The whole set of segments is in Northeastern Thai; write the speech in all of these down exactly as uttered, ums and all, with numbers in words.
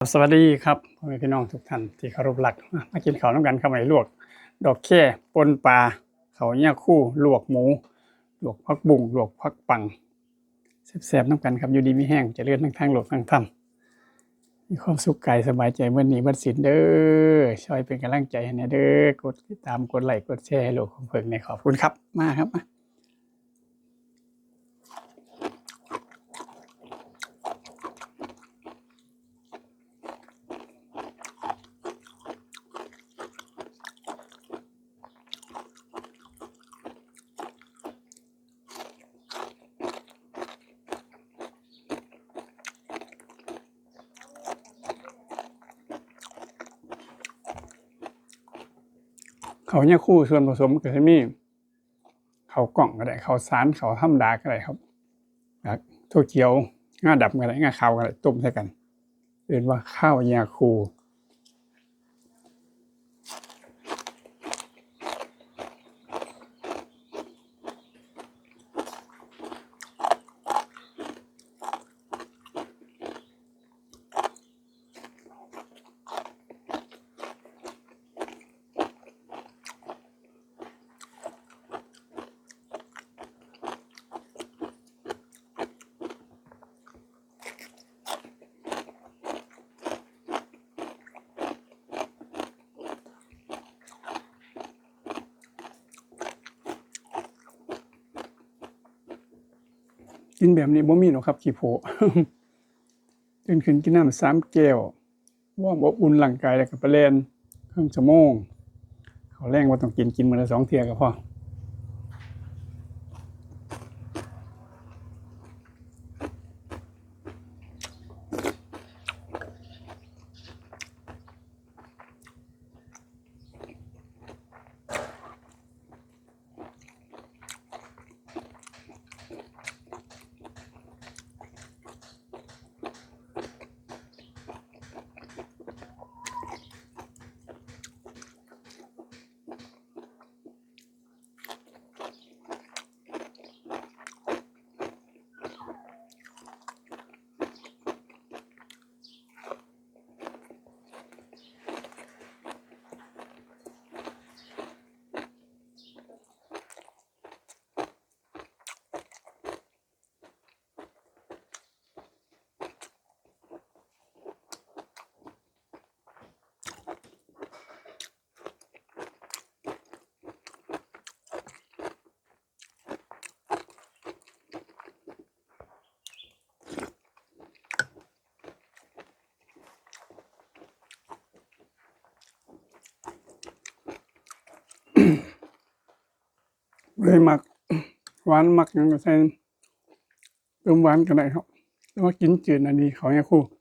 สวัสดีครับพ่อแม่พี่น้องทุกท่านที่เคารพรัก มามากินข้าวนำกันครับ ไอ้ลวกดอกแค่ปนปลา ข้าวยาคู ลวกหมู ลวกผักบุ้ง ลวกผักปัง แซ่บๆนำกันครับ อยู่ดีมีแฮง เจริญทั้งทางโลกทั้งธรรม มีความสุขกายสบายใจ มื้อนี้วันศีลเด้อ ช่วยเป็นกำลังใจให้แหน่เด้อ กดติดตาม กดไลค์ กดแชร์ให้โลกของเพิ่นแหน่ ขอบคุณครับ มาครับ มา ข้าวยาคูส่วนผสมก็สิมี ข้าวกล้องก็ได้ ข้าวสาร ข้าวธรรมดาก็ได้ครับ อ่ะ ถั่วเขียว งาดำก็ได้ งาขาวก็ได้ ต้มใส่กัน เอิ้นว่าข้าวยาคู กินแบบนี้บ่มีหรอกครับ ขี้โพ ตื่นขึ้นกินน้ำสามแก้ว วอร์มอบอุ่นร่างกายแล้วก็ไปแล่นครึ่งชั่วโมง ข้าวแลงบ่ต้องกิน กินมื้อละสองเทื่อก็พอ เลยมักหวาน มักหยังก็ใส่ เติมหวานก็ได้ครับ แต่ว่ากินจืดน่ะดี ข้าวยาคู เ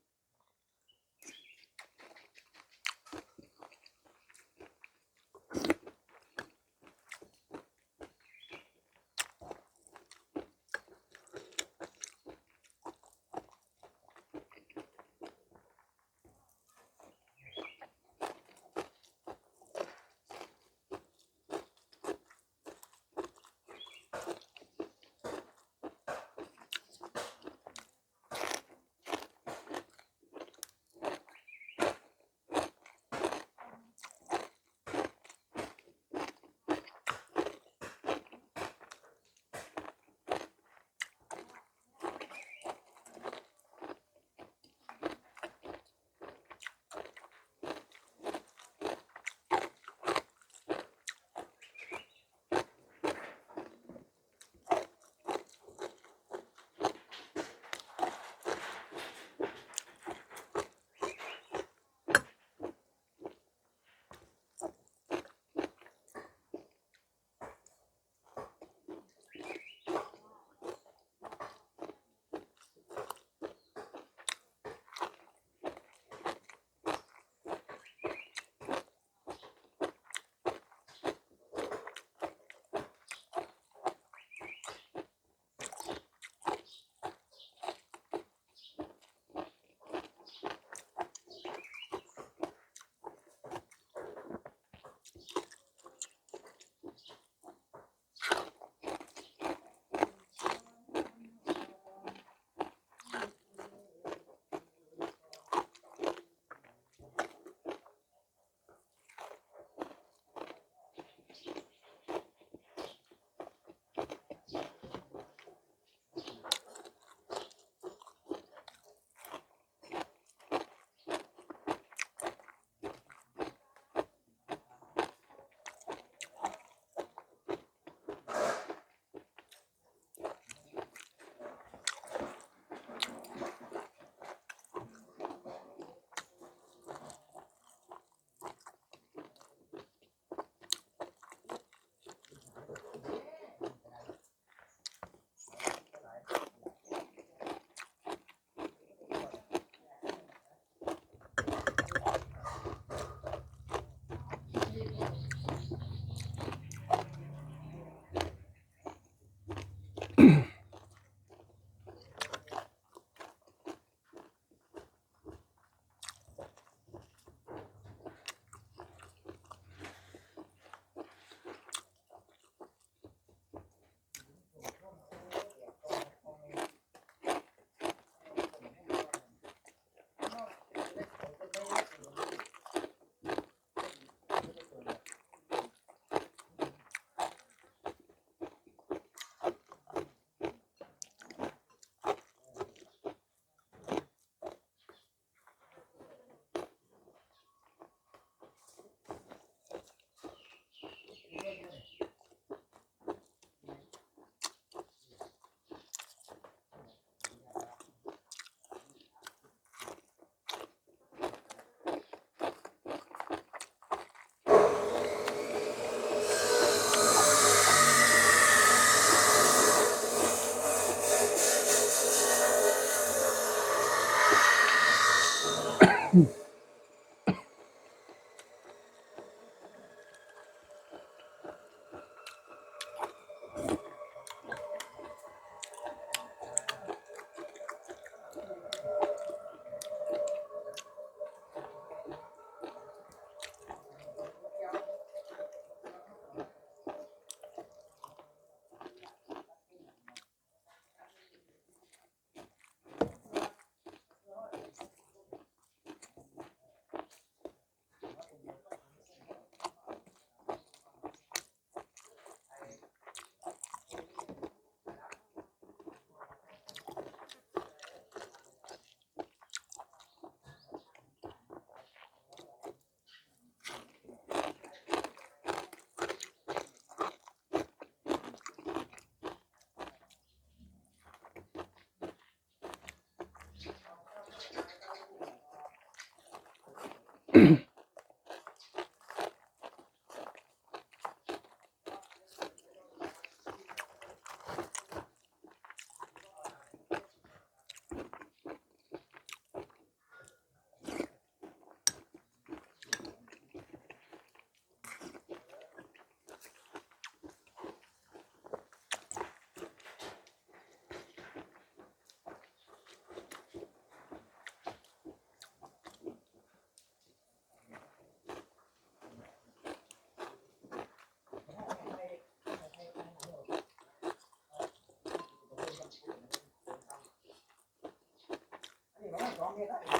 อันนี้ประมาณสองเมตรนะ